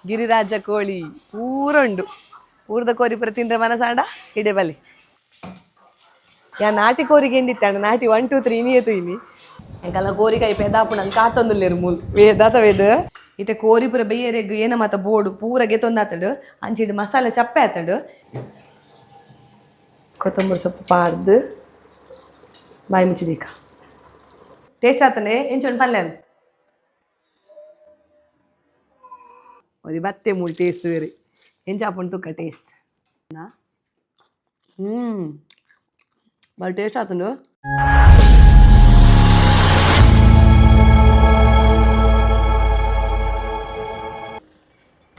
Giriraja ಕೋಳಿ ಪೂರ ಉಂಡು. ಊರ್ದ ಕೋರಿ ಪೂರ ತಿಂದ್ರೆ ಮನಸಾಂಡ ಇಡೆ ಬಲೆ. ಯಾ ನಾಟಿ ಕೋರಿಗೆ ಎಂದಿತ್ತಾಂಡ ನಾಟಿ 1 2 3 ಇನಿಯೇ ತೂಯಿನಿ. ಎಂಕಲ್ಲ ಕೋರಿ ಕೈ ಪೆದಾಪುಣ ಕಾತೊಂದುಲ್ಲೇರು ಮೂಲು ವೇದಾತ ವೇದ. ಇತ್ತೆ ಕೋರಿ ಪೂರ ಬೆಯ್ಯರೆಗ್ ಏನ ಮಾತ ಬೋಡು ಪೂರ ಗೆತೊಂದಾತಂಡು. ಅಂಚಿಡ್ ಮಸಾಲೆ ಚಪ್ಪೆ ಆತಂಡು. ಕೊತ್ತಂಬರಿ ಸೊಪ್ಪು ಪಾಡ್ದು ಬಾಯಿ ಮುಚ್ಚಿದೀಕ. ಟೇಸ್ಟ್ ಆತನೆ ಎಂಚೊಂಡು ಪಲ್ಯ ಒರಿ ಬತ್ತೆ ಮೂಲು ಟೇಸ್ಟ್ ಬೇರೆ ಎಂಚ ಆಪುಂಡು ತುಕ್ಕ ಟೇಸ್ಟ್. ಬಾಳ ಟೇಸ್ಟ್ ಆತುಂಡು.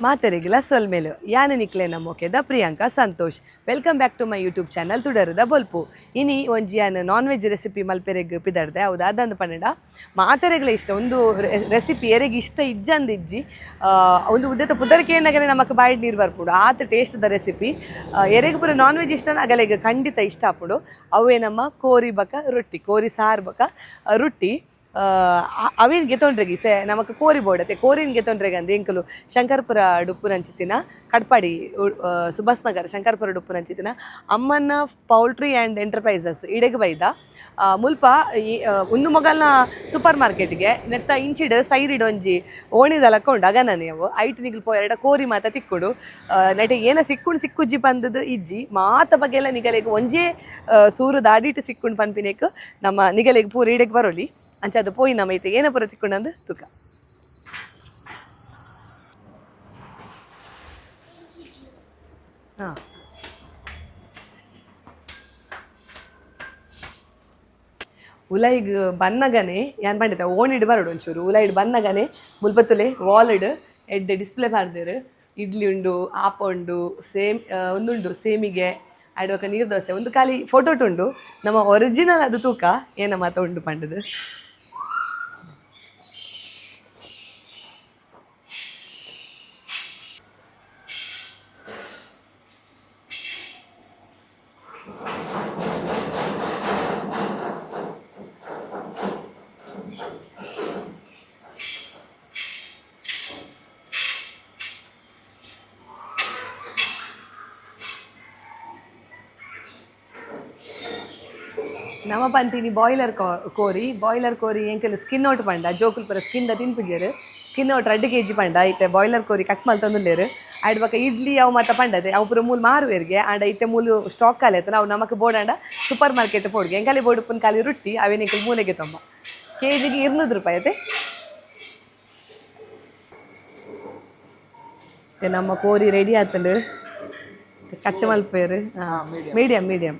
ಮಾತೆರೆಗಿಲ ಸೊಲ್ಮೆಲು. ಯಾನ ನಿಕ್ಲೆ ನಮ್ಮೊಕೆದ Priyanka Santosh. Welcome back to my YouTube channel ತುಡರುದ ಬೊಲ್ಪು. ಇನಿ ಒಂಜಿ ಯಾನ್ non veg recipe ಮಲ್ಪೆರೆಗ್ ಪಿದರ್ದೆ. ಹೌದಾ ಅದಂದು ಪನ್ನಡ ಮಾತೆರೆಗ್ಲ ಇಷ್ಟ ಒಂದು ರೆಸಿಪಿ. ಎರೆಗ್ ಇಷ್ಟ ಇಜ್ಜಂದ್ ಇಜ್ಜಿ. ಒಂದು ಉದ್ದೆತ ಪುದರ್ ಕೇನ್ನಗನೆ ನಮಕ್ ಬಾಯಿಡ್ ನೀರು ಬರ್ಪುಂಡು, ಆತ್ taste the recipe. ಎರೆಗ್ ಪೂರ ನಾನ್ ವೆಜ್ ಇಷ್ಟನ ಅಗಲೆಗ್ ಖಂಡಿತ ಇಷ್ಟ ಆಪುಂಡು. ಅವೇ ನಮ್ಮ ಕೋರಿ ಬಕ ರೊಟ್ಟಿ, ಕೋರಿ ಸಾರು ಬಕ ರೊಟ್ಟಿ. ಅವೇನು ಗೆತೊಂಡ್ರೆಗ್ ಸೆ ನಮಕ್ ಕೋರಿ ಬೋಡತೆ. ಕೋರಿನ್ ಗೆತೊಂಡ್ರೆಗ್ ಅಂದ್ ಎಂಕುಲು ಶಂಕರ್ಪುರ ಡುಪ್ಪುನಂಚಿತ್ತಿನ ಕಟ್ಪಾಡಿ ಸುಭಾಷ್ ನಗರ ಶಂಕರ್ಪುರ ಡುಪ್ಪುನಂಚಿತ್ತಿನ ಅಮ್ಮನ poultry and enterprises ಇಡೆಗ್ ಬೈದ. ಮುಲ್ಪ ಈ ಉಂದು ಮೊಗಲ್ನ ಸೂಪರ್ ಮಾರ್ಕೆಟ್ಗೆ ನೆತ್ತ ಇಂಚಿಡ್ ಸೈರಿಡ್ ಒಂಜಿ ಓಣಿದ ಲೆಕ್ಕ ಉಂಡು ಅಗನನೆ ಅವು. ಐಟ್ ನಿಗಲ್ ಪೋಯೆರಡ ಕೋರಿ ಮಾತ ತಿಕ್ಕುಡು. ನೆಟ ಏನ ಸಿಕ್ಕುಂಡು ಸಿಕ್ಕುಜ್ಜಿ ಪಂದದು ಇಜ್ಜಿ. ಮಾತ ಬಗೆಲ ನಿಗಲೆಗ್ ಒಂಜೇ ಸೂರು ದಾಡಿಟ್ ಸಿಕ್ಕುಂಡು ಪನ್ಪಿನೇಕ್ ನಮ್ಮ ನಿಗಲೆಗ್ ಪೂರ ಇಡೆಗ್ ಬರೊಲಿ. ಅಂಚ ಅದು ಪೋಯಿ ನಮ್ಮ ಐತೆ ಏನ ಪೂರ ತಿಕ್ಕುಂಡಂದು ತುಕ. ಹಾಂ ಉಲೈಗ್ ಬನ್ನಗನೆ ಯಾನ್ ಪಂಡಿತ ಓಣಿಡ್ ಬರಡು ಒಂಚೂರು. ಉಲೈಡ್ ಬನ್ನಗನೆ ಮುಲ್ಪತ್ತುಲೆ ವಾಲಿಡ್ ಎಡ್ಡೆ ಡಿಸ್ಪ್ಲೇ ಪಾಡ್ದೆರ್. ಇಡ್ಲಿ ಉಂಡು, ಆಪ ಉಂಡು, ಸೇಮ್ ಒಂದುಂಡು ಸೇಮಿಗೆ ಆಯ್ಡ್ ನೀರು ದೋಸೆ. ಒಂದು ಖಾಲಿ ಫೋಟೋಟ್ ಉಂಡು. ನಮ್ಮ ಒರಿಜಿನಲ್ ಅದು ತೂಕ ಏನ ಮಾತ ಉಂಡು ಪಂಡದು. ನಮ ಪಂತಿನಿ ಬಾಯ್ಲರ್ ಕೋರಿ. ಬಾಯ್ಲರ್ ಕೋರಿ ಎಂಕಲ್ ಸ್ಕಿನ್ ಔಟ್ ಪಂಡ ಜೋಕುಲ್ ಪೂರ skin the ತಿನ್ಪುಜೆರ್. Skin out 2 KG ಪಂಡ ಇತ್ತೆ ಬಾಯ್ಲರ್ ಕೋರಿ ಕಟ್ ಮಲ್ತೊಂದುಲ್ಲೆರ್. ಆಯ್ಡ್ ಬೊಕ ಇಡ್ಲಿ ಅವು ಮಾತ ಪಂಡದೆ ಅವು ಪೂರ ಮೂಲು ಮಾರುವೆರ್ಗೆ. ಆಂಡ ಇತ್ತೆ ಮೂಲು ಸ್ಟಾಕ್ ಖಾಲಿ ಆಯ್ತು. ನಾವು ನಮಕ್ ಬೋಡಾಂಡ ಸೂಪರ್ ಮಾರ್ಕೆಟ್ ಪೋಡ್ಗೆ. ಎಂಕಲೆ ಬೋಡುಪ್ಪುನ ಖಾಲಿ ರೊಟ್ಟಿ. ಅವೇನ್ ಎಂಕಲ್ ಮೂಲೆಗೆ ತೊಂಬ. ಕೆಜಿಗೆ 200 ರೂಪಾಯಿ ಅತೆ. ನಮ್ಮ ಕೋರಿ ರೆಡಿ ಆತಂಡು. ಕಟ್ ಮಲ್ಪೇರು. Medium medium.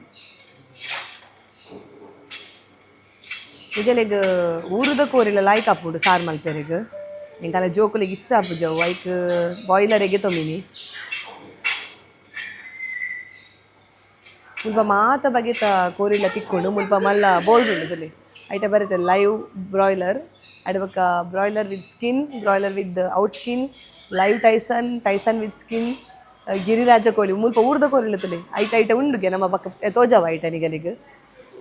ನಿಗಲೆಗ್ ಊರುದ ಕೋರಿಲ ಲಾಯ್ಕ್ ಆಪುಂಡು ಸಾರು ಮಲ್ಪೆರೆಗ್. ಎಂಕಲ ಜೋಕುಲೆಗ್ ಇಷ್ಟ ಆಪುಜವು. ಐಕ್ ಬಾಯ್ಲರೆಗೆ ತೊಂಬಿನಿ. ಮುಲ್ಪ ಮಾತ ಬಗೆತ ಕೋರಿಲ ತಿಕ್ಕೊಂಡು. ಮುಲ್ಪ ಮಲ್ಲ ಬೋರ್ಡ್ ಉಂಡು ತುಲೆ. ಐಟ ಬರುತ್ತೆ ಲೈವ್ ಬ್ರಾಯ್ಲರ್, ಐಟ ಬೊಕ್ಕ broiler with skin, broiler with out skin, live Tyson, Tyson with skin, Giriraja ಕೋಳಿ. ಮುಲ್ಪ ಊರ್ದ ಕೋರಿಲ ತುಲೆ ಐಟ ಐಟ ಉಂಡುಗೆ. ನಮ್ಮ ಬಕ್ಕ ತೋಜಾವ ಐಟ ನಿಗಲಿಗ್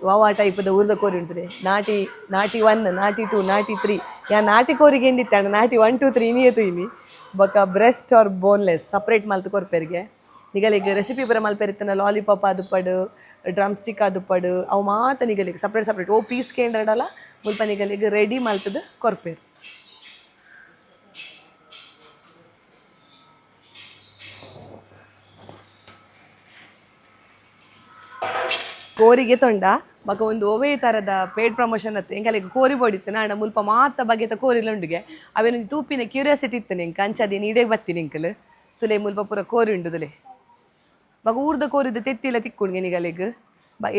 ವಾವಾ ಟೈಪದ ಊರ್ದ ಕೋರಿ ಉಂಟು. ನಾಟಿ ನಾಟಿ 1, ನಾಟಿ 2, ನಾಟಿ 3. ಯಾ ನಾಟಿ ಕೋರಿಗೆ ಎಂದಿತ್ತಾಂಡ ನಾಟಿ 1 2 3 ಇನಿಯೇ ತೂಯಿನಿ. ಬೊಕ್ಕ breast R boneless separate ಮಲ್ತ್ ಕೊರ್ಪೆರ್ಗೆ. ನಿಗಲಿಗ್ ರೆಸಿಪಿ ಪೂರ ಮಲ್ಪೆರಿತ್ತನ ಲಾಲಿಪಾಪ್ ಆದುಪ್ಪಡು, ಡ್ರಮ್ ಸ್ಟಿಕ್ ಆದುಪ್ಪಡು, ಅವು ಮಾತ ನಿಗಲಿಗ್ ಸಪ್ರೇಟ್ ಸಪ್ರೇಟ್ ಓ ಪೀಸ್ ಕೇಂದ್ರಡಲ ಮುಲ್ಪ ನಿಗಲಿಗ್ ರೆಡಿ ಮಲ್ತದ ಕೊರ್ಪೆರ್. ಕೋರಿಗೆ ತೊಂಡ ಬೊಕ ಒಂದು ಒವೇ ತರದ ಪೇಡ್ ಪ್ರಮೋಷನ್ ಅತ್ತೆ. ಎಂಕಲೆಗ್ ಕೋರಿ ಬೋಡಿತ್ತು ನಾಡ ಮುಲ್ಪ ಮಾತ ಬಗೆತ ಕೋರಿಲ ಉಂಡುಗೆ. ಅವೇನೊಂಜಿ ತೂಪಿನ ಕ್ಯೂರಿಯಾಸಿಟಿ ಇತ್ತು ಎಂಕ್. ಅಂಚಾದಿನ ಇಡೆಗ್ ಬತ್ತೀನಿ ಎಂಕಲ್. ತುಲೆ ಮುಲ್ಪ ಪೂರ ಕೋರಿ ಉಂಡು ತುಲೆ. ಬೊಕ ಊರ್ದ ಕೋರಿದ ತೆತ್ತಿಲ ತಿಕ್ಕುಂಡು ನಿಗಲೆಗ್.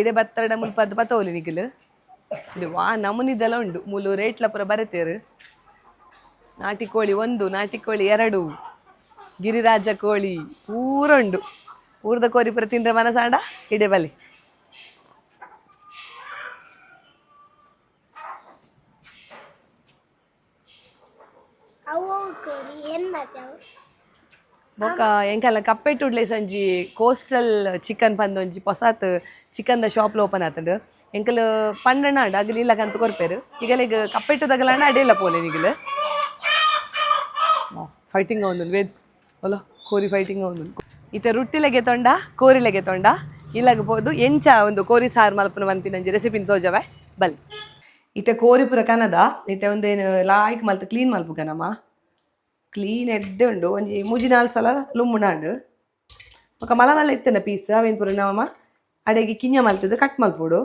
ಇಡೆ ಬತ್ತಡ ಮುಲ್ಪ ಅದು ಬತ್ತೋಲಿ ನಿಗಲ್. ಇಲ್ಲಿ ವಾ ನಮೂನಿದೆಲ್ಲ ಉಂಡು. ಮೂಲು ರೇಟ್ಲ ಪೂರ ಬರೆತೇರು. ನಾಟಿ ಕೋಳಿ 1, ನಾಟಿ ಕೋಳಿ 2, ಗಿರಿರಾಜ ಕೋಳಿ ಪೂರ ಉಂಡು. ಊರ್ದ ಕೋರಿ ಪೂರ ತಿಂದ್ರೆ ಮನಸಾಂಡ ಇಡೆ ಬಲೆ. ಬೊಕ ಎಂಕಲ್ಲ ಕಪ್ಪೆಟ್ಟುಡ್ಲೆ ಒಂಜಿ ಕೋಸ್ಟಲ್ ಚಿಕನ್ ಪಂದ್ ಒಂಜಿ ಪೊಸಾತ್ chicken the shop open ಆತಂಡು. ಎಂಕಲ್ ಪಂಡಣ ಅಗಲಿ ಇಲ್ಲ ಕಂತ ಕೊರ್ಪೇರು. ಈಗಲೆಗ್ ಕಪ್ಪೆಟ್ಟು ದಗಲಾಂಡ ಅಡೆಲ್ಲ ಪೋಲೆ ನಿಗಲ್. ಫೈಟಿಂಗ್ ಒಂದು ವೇದ್. ಒಲ ಕೋರಿ ಫೈಟಿಂಗ್ ಒಂದು. ಇತ್ತೆ ರುಟ್ಟಿಲೆಗೆ ತೊಂಡ ಕೋರಿಲೆಗೆ ತೊಂಡ ಇಲ್ಲಗ ಪೋದು ಎಂಚ ಒಂದು ಕೋರಿ ಸಾರು ಮಲ್ಪನ ಮನ್ಪಿನಂಜಿ ರೆಸಿಪಿನ ತೋಜವೆ ಬಲ್. ಇತ್ತೆ ಕೋರಿ ಪೂರ ಕನದ ಇತ್ತೆ ಒಂದೇನು ಲಾಯ್ಕ್ ಮಲ್ತ್ ಕ್ಲೀನ್ ಮಲ್ಪುಗ ನಮ್ಮ. ಕ್ಲೀನ್ ಎಡ್ಡೆ ಉಂಡು, ಒಂಜಿ ಮೂಜಿ ನಾಲ್ ಸಲ ಲುಂಬುನಾಂಡು. ಬೊಕ ಮಲ ಮಲ್ಲ ಇತ್ತನ ಪೀಸ್ ಅವೇನು ಪೂರ ನಮ ಅಡೆಗೆ ಕಿಂಜ ಮಲ್ತದ್ದು ಕಟ್ ಮಲ್ಪೊಡು.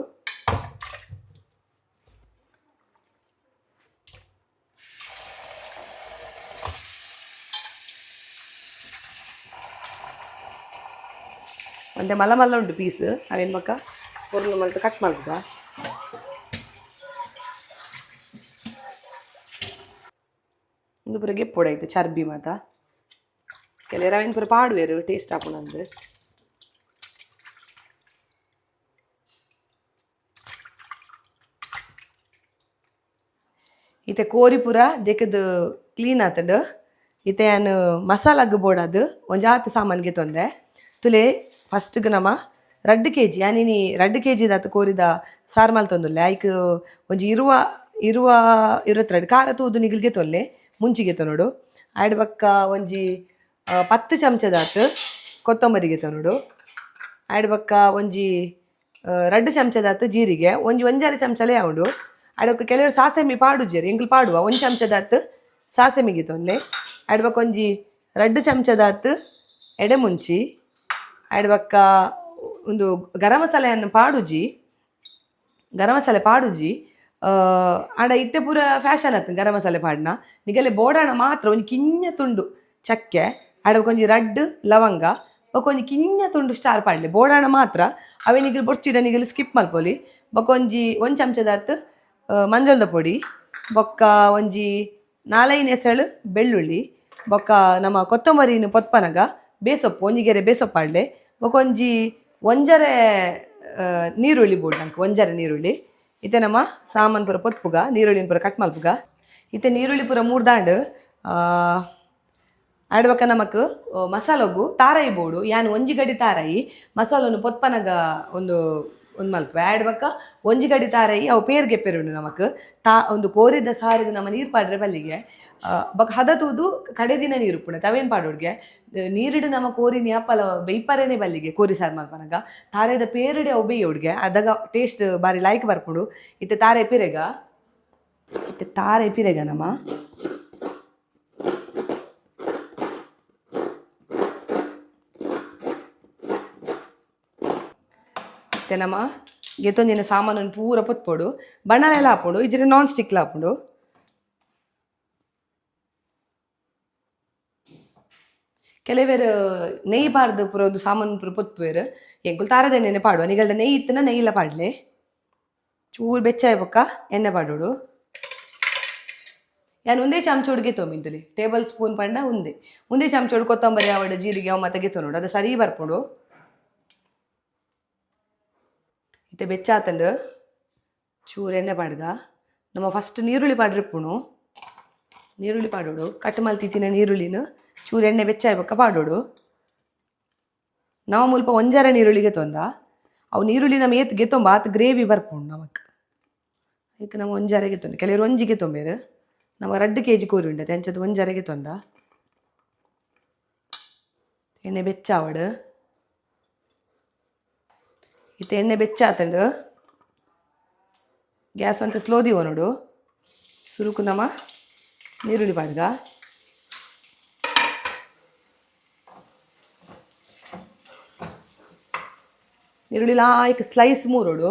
ಒಂತೆ ಮಲ್ಲ ಮಲ್ಲ ಉಂಟು ಪೀಸ್, ಅವೇನು ಬೊಕ ಪೊರ್ಲು ಮಲ್ತ್ ಕಟ್ ಮಲ್ಪುಗ. ಉಂದು ಪೂರ ಗೆಪ್ಪೊಡಾಯ್ತು ಚರ್ಬಿ ಮಾತ. ಕೆಲವೆರ್ ಅವೇನು ಪೂರ ಪಾಡುವೆರು ಟೇಸ್ಟ್ ಆಪುನಂದು. ಇತ್ತೆ ಕೋರಿ ಪೂರ ದೆಕದ್ ಕ್ಲೀನ್ ಆತುಂಡು. ಇತ್ತೆ ಯಾನ್ ಮಸಾಲಾಗ್ ಬೋಡಾದ್ ಒಂಜಾತ್ ಸಾಮಾನ್ ಗೆತೊಂದೆ. ತುಲೆ ಫಸ್ಟ್ಗ್ ನಮ ರಡ್ಡ್ ಕೆಜಿ ಯಾನಿನಿ ರಡ್ಡ್ ಕೆಜಿ ದಾತ್ ಕೋರಿದ ಸಾರು ಮಲ್ತೊಂದುಲ್ಲೆ. ಐಕ್ ಒಂಜಿ ಇರುವ ಇರುವ ಇರುವತ್ತೆರಡು ಖಾರ ತೂದು ನಿಗಲ್ಗೆ ಗೆತೊನ್ಲೆ, ಮುಂಚಿ ಗೆತೊನೊಡು. ಆಯ್ಡ್ ಬೊಕ್ಕ ಒಂಜಿ 10 ಚಮಚದಾತ್ ಕೊತ್ತಂಬರಿ ಗೆತೊನೊಡು. ಆಯ್ಡ್ ಬೊಕ್ಕ ಒಂಜಿ 2 ಚಮಚದಾತ್ ಜೀರಿಗೆ, ಒಂಜಿ ಒಂಜರೆ ಚಮಚಲೇ ಆವೊಡು. ಆಯ್ಡ್ ಬೊಕ್ಕ ಕೆಲವರು ಸಾಸಮಿ ಪಾಡುಜೆರ್, ಎಂಕುಲು ಪಾಡುವ. ಒಂಜಿ ಚಮಚದಾತ್ ಸಾಸಮಿ ಗೆತೊನ್ಲೆ. ಆಯ್ಡ್ ಬೊಕ್ಕ ಒಂಜಿ 2 ಚಮಚದಾತ್ ಎಡೆಮುಂಚಿ. ಆಯ್ಡ್ ಬೊಕ್ಕ ಉಂದು ಗರಂ ಮಸಾಲೆಯನ್ನು ಪಾಡುಜಿ, ಗರಂ ಮಸಾಲೆ ಪಾಡುಜಿ. ಆಂಡ ಇತ್ತೆ ಪೂರ ಫ್ಯಾಷನ್ ಆತು ಗರಂ ಮಸಾಲೆ ಪಾಡ್ನ. ನಿಗಲೆ ಬೋಡಾಣ ಮಾತ್ರ ಒಂಜಿ ಕಿഞ്ഞ ತುಂಡು ಚಕ್ಕೆ, ಆಯ್ಡ್ ಬೊಕ್ಕ ಒಂಜಿ 2 ಲವಂಗ, ಬೊಕ್ಕ ಒಂಜಿ ಕಿഞ്ഞ ತುಂಡು ಸ್ಟಾರ್ ಪಾಡ್ಲೆ ಬೋಡಾಣ ಮಾತ್ರ. ಅವೆ ನಿಗಲ್ ಬೊಡ್ಚಿಡ ನಿಗಲ್ ಸ್ಕಿಪ್ ಮಲ್ಪೊಲಿ. ಬೊಕ್ಕ ಒಂಜಿ ಒಂಜಿ ಚಮಚದಾತ್ ಮಂಜೊಲ್ದ ಪೊಡಿ, ಬೊಕ್ಕ ಒಂಜಿ 4-5 ಎಸಳು ಬೆಳ್ಳುಳ್ಳಿ, ಬೊಕ್ಕ ನಮ್ಮ ಕೊತ್ತಂಬರಿನ ಪೊತ್ಪನಗ ಬೇಸೊಪ್ಪು ಒಂಜಿ ಗೆರೆ ಬೇಸೊಪ್ಪು ಪಾಡ್ಲೆ. ಬೊಕ್ಕ ಒಂಜಿ ಒಂಜರೆ ನೀರುಳ್ಳಿ ಬೋಡು ನಂಗೆ, ಒಂಜರೆ ನೀರುಳ್ಳಿ. ಇತ್ತೆ ನಮ್ಮ ಸಾಮಾನು ಪೂರ ಪೊತ್ಪುಗ, ನೀರುಳ್ಳಿನ ಪೂರ ಕಟ್ ಮಲ್ಪುಗ. ಇತ್ತೆ ನೀರುಳ್ಳಿ ಪೂರ ಮೂರ್ದಾಂಡ್. ಆಯ್ಡ್ ಬೊಕ್ಕ ನಮಕ್ ಮಸಾಲೊಗು ತಾರಾಯಿ ಬೋಡು. ಯಾನ್ ಒಂಜಿ ಗಡಿ ತಾರಾಯಿ ಮಸಾಲೊನು ಪೊತ್ಪನಗ ಒಂದು ಒಂದು ಮಲ್ಪುವೆ. ಆಯ್ಡ್ ಬೊಕ್ಕ ಒಂಜಿ ಗಡಿ ತಾರಾಯಿ ಅವು ಪೇರ್ಗೆ ಪೆರುಂಡು ನಮಕ್ ತಾ ಒಂದು ಕೋರಿದ ಸಾರಿಗೆ ನಮ್ಮ ನೀರು ಪಾಡ್ರೆ ಬಲ್ಲಿಗೆ. ಬೊಕ್ಕ ಹದ ತೂದು ಕಡೆ ದಿನ ನೀರು ಉಪ್ಪುಂಡು ಅವೇನು ಪಾಡೋಡ್ಗೆ ನೀರಿಡು ನಮ್ಮ ಕೋರಿ ನ್ಯಾಪಲ ಬೇಯ್ಪರೇನೆ ಬಲ್ಲಿಗೆ. ಕೋರಿ ಸಾರು ಮಲ್ಪನಗ ತಾರೆದ ಪೇರುಡೆ ಅವು ಬೇಯೋಡ್ಗೆ, ಅದಾಗ ಟೇಸ್ಟ್ ಬಾರಿ ಲಾಯ್ಕ್ ಬರ್ಪುಂಡು. ಇತ್ತೆ ತಾರೆ ಪಿರೆಗ, ಇತ್ತೆ ತಾರೆ ಪಿರೆಗ ನಮ್ಮ. ಇತ್ತೆ ನಮ್ಮ ಗೆತೊಂದಿನ ಸಾಮಾನನ್ನು ಪೂರ ಪೊತ್ಪೊಡು. ಬಣ್ಣಲೆಲ್ಲ ಹಾಪುಂಡು, ಇಜ್ಜಿಡ ನಾನ್ ಸ್ಟಿಕ್ಲ ಹಾಪುಂಡು. ಕೆಲವೆರ್ ನೆಯ್ಯಿ ಪಾಡ್ದು ಪೂರ ಒಂದು ಸಾಮಾನು ಪೂರ ಪೊತ್ಪುವೆರ್. ಎಂಕುಲು ತಾರದೆಣ್ಣೆನೆ ಪಾಡುವ. ನಿಗಲ್ದ ನೆಯ್ಯಿ ಇತ್ತುಂಡ ನೆಯ್ಯಿಲ ಪಾಡ್ಲೆ. ಚೂರು ಬೆಚ್ಚಾಯಿ ಬೊಕ್ಕ ಎಣ್ಣೆ ಪಾಡೋಡು. ಯಾನ್ ಒಂದೇ ಚಮಚೋಡು ಗೆತೊಂಬಿಂತುಲಿ, ಟೇಬಲ್ ಸ್ಪೂನ್ ಪಂಡ ಒಂದೇ ಒಂದೇ ಚಮಚೋಡು ಕೊತ್ತಂಬರಿ ಆವಡ್ ಜೀರಿಗೆ ಅವು ಮಾತ ಗೆತೊನೊಡು, ಅದು ಸರಿ ಬರ್ಪುಂಡು. ಇತ್ತೆ ಬೆಚ್ಚಾತಂಡು, ಚೂರು ಎಣ್ಣೆ ಪಾಡ್ಗ. ನಮ್ಮ ಫಸ್ಟ್ ನೀರುಳ್ಳಿ ಪಾಡ್ರಿಪ್ಪುನು, ನೀರುಳ್ಳಿ ಪಾಡೋಡು. ಕಟ್ ಮಲ್ತಿತ್ತಿನ ನೀರುಳ್ಳಿನ ಚೂರು ಎಣ್ಣೆ ಬೆಚ್ಚಾಯಿ ಬೊಕ್ಕ ಪಾಡೋಡು. ನಾವು ಮುಲ್ಪ ಒಂಜರೆ ನೀರುಳ್ಳಿಗೆ ತೊಂದ. ಅವು ನೀರುಳ್ಳಿ ನಮ್ಮ ಏತ್ ಗೆತೊಂಬ ಆತ್ ಗ್ರೇವಿ ಬರ್ಪುಂಡು ನಮಕ್. ಐಕ್ ನಮ್ಮ ಒಂಜರೆ ಗೆತೊಂದು, ಕೆಲವರು ಒಂಜಿಗೆ ತೊಂಬೇರು. ನಮ್ಮ 2 ಕೆಜಿ ಕೋರಿ ಉಂಡತೆ, ಅಂಚದ ಒಂಜರೆಗೆ ತೊಂದ. ಎಣ್ಣೆ ಬೆಚ್ಚಾವಡು. ಇತ್ತೆ ಎಣ್ಣೆ ಬೆಚ್ಚಾತಂಡು, ಗ್ಯಾಸ್ ಒಂತೆ ಸ್ಲೋ ದೀವ ನೋಡು. ಸುರುಕು ನಮ್ಮ ನೀರುಳ್ಳಿ ಪಾಡ್ಗ. ನೀರುಳ್ಳಿ ಲಾಯ್ಕ್ ಸ್ಲೈಸ್ ಮೂರೋಡು.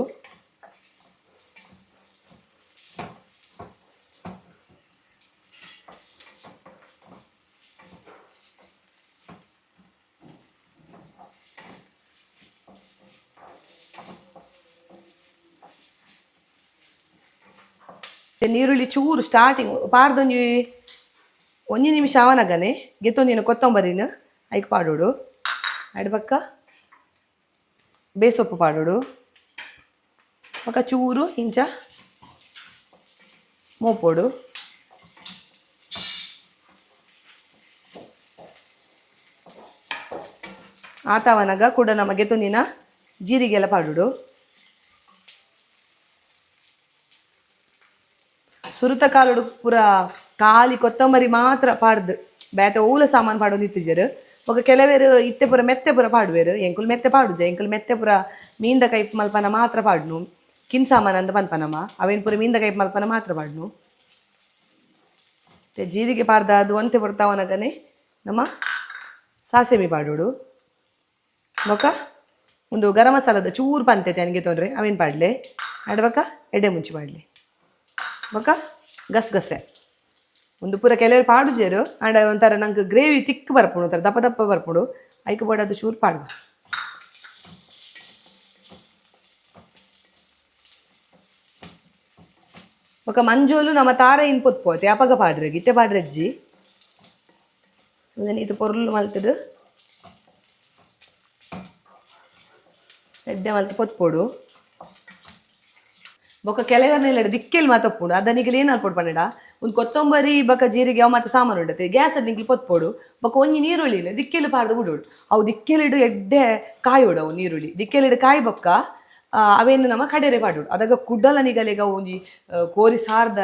ನೀರುಳ್ಳಿ ಚೂರು ಸ್ಟಾರ್ಟಿಂಗ್ ಪಾಡ್ದೊಂಜಿ ಒಂಜಿ ನಿಮಿಷ ಅವನಗನೆ ಗೆತ್ತೊಂದಿನ ಕೊತ್ತಂಬರಿನ ಐಕ್ ಪಾಡೋಡು. ಅಡ್ ಬೊಕ್ಕ ಬೇಸೊಪ್ಪು ಪಾಡೋಡು. ಬೊಕ್ಕ ಚೂರು ಇಂಚ ಮೋಪೊಡು. ಆತವನಗ ಕೂಡ ನಮಗೆ ಗೆತ್ತೊಂದಿನ ಜೀರಿಗೆ ಎಲ್ಲ ಪಾಡೋಡು. ಸುರುತ ಕಾಲುಡು ಪೂರ ಖಾಲಿ ಕೊತ್ತಂಬರಿ ಮಾತ್ರ ಪಾಡ್ದು ಬೇತೆ ಓಲ ಸಾಮಾನು ಪಾಡೊಂದು ಇತ್ತಿಜೆರ್. ಬೊಕ ಕೆಲವೇರು ಇತ್ತೆ ಪೂರ ಮೆತ್ತೆ ಪೂರ ಪಾಡುವೆರು. ಎಂಕುಲು ಮೆತ್ತೆ ಪಾಡುಜ, ಎಂಕುಲು ಮೆತ್ತೆ ಪೂರ ಮೀನ್ದ ಕೈಪ್ ಮಲ್ಪನ ಮಾತ್ರ ಪಾಡ್ನು. ಕಿನ್ ಸಾಮಾನ್ ಅಂದ್ ಪನ್ಪನಮ್ಮ, ಅವೇನ್ ಪೂರ ಮೀನ್ದ ಕೈಪ್ ಮಲ್ಪನ ಮಾತ್ರ ಪಾಡ್ನು. ಮತ್ತೆ ಜೀರಿಗೆ ಪಾಡ್ದ ಅದು ಒಂತೆ ಪೊರ್ತಾವನಗನೆ ನಮ್ಮ ಸಾಸೆಮಿ ಪಾಡೋಡು. ಬೊಕ ಒಂದು ಗರಂ ಮಸಾಲದ ಚೂರು ಪಂತೈತೆ ಅನ್ಗೆ ತೊಂದರೆ ಅವೇನು ಪಾಡ್ಲೆ. ಆಡ್ಬಕ ಎಡೆ ಮುಂಚಿ ಪಾಡ್ಲೆ. ಬೊಕ ಗಸಗಸೆ ಒಂದು ಪೂರ ಕೆಲವರು ಪಾಡುಜೇರು. ಆಂಡ ಒಂಥರ ನಂಗೆ ಗ್ರೇವಿ ತಿಕ್ ಬರ್ಪುಂಡು, ಒಂಥರ ದಪ್ಪ ದಪ್ಪ ಬರ್ಪುಂಡು. ಐಕ್ ಬೋಡ ಅದು ಚೂರು ಪಾಡುವ. ಬೊಕ ಮಂಜೋಲು ನಮ್ಮ ತಾರ ಇನ್ ಪೊತ್ಪೋತೆ ಅಪಗ ಪಾಡ್ರೆ ಇತ್ತೆ ಪಾಡ್ರಜ್ಜಿ. ಇದು ಪೊರ್ಲು ಮಲ್ತದು ಎಡ್ಡೆ ಮಲ್ತ್ ಪೊತ್ಪೊಡು. ಬೊಕ ಕೆಲವರ್ನೆಲ್ಲ ದಿಕ್ಕೆಲ್ ಮಾತೊಪ್ಪುಂಡು. ಅದನಿಗೆ ಏನು ಅಲ್ಪೊಡು ಪಂಡ, ಒಂದು ಕೊತ್ತಂಬರಿ ಬೊಕ ಜೀರಿಗೆ ಅವು ಮಾತ ಸಾಮಾನು ಉಂಡತೆ ಗ್ಯಾಸ್ ನಿಂಗೆ ಪೊತ್ಪೊಡು. ಬೊಕ ಒಂಜಿ ನೀರುಳ್ಳಿನ ದಿಕ್ಕೆಲು ಪಾಡ್ದು ಬಿಡೋಡು. ಅವು ದಿಕ್ಕೆಲಿಡು ಎಡ್ಡೆ ಕಾಯೋಡು. ಅವು ನೀರುಳ್ಳಿ ದಿಕ್ಕೆಲಿಡು ಕಾಯಿ ಬೊಕ್ಕ ಅವೇನು ನಮ್ಮ ಕಡೆರೆ ಪಾಡೋಡು. ಅದಾಗ ಕುಡ್ಡಲ ನಿಗಲಿಗ ಒಂಜಿ ಕೋರಿ ಸಾರ್ದ